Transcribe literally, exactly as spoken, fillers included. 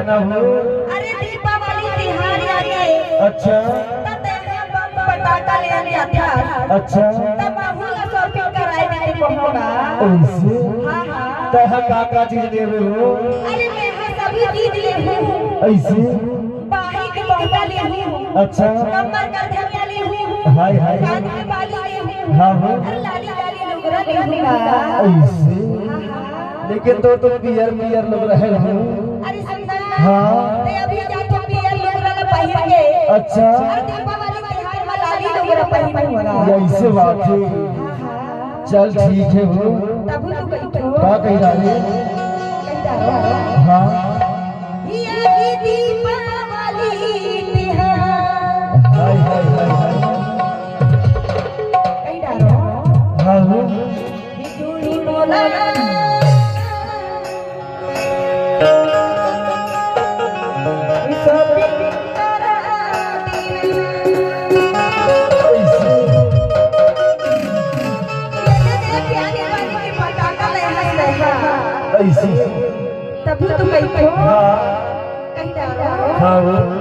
ना हो। अरे दीपावली तिहार आगे। अच्छा। त तेहा बम पटाखा ले आने आथस। अच्छा। त महू ला shopping कराए देते बहू ना। ऐसे? हाँ, हाँ। तेहा का का चीज लेबे हो? अरे मैं हा सभी चीज लेहूँ। ऐसे? बाही के बहटा लेहूँ। अच्छा। कमर का धनिया लेहूँ। हाय, हाय। कान के बाली लेहूँ। हाँ, हाँ। अरे लाली लाली लुगरा लेहूँ ना। ऐसे? हाँ, हाँ। लेकिन तो तुम पियर पियर लुगरा है हो। अरे सुन ना। हाँ। ते अभी जा तो पियर लुगरा ला पहिर के। अच्छा। अरे दीपावली तिहार मा लाली लुगरा पहिर के। ऐसे बात है। चल ठीक है हो। तब तू कही तो। का कही रहा है? कही रहा। हाँ। ये दीपावली तिहार। हाय, हाय, हाय, हाय। कही रहा। हाँ, हाँ। ऐसी। तभी तो कही। हाँ। कही जा रहा। हाँ।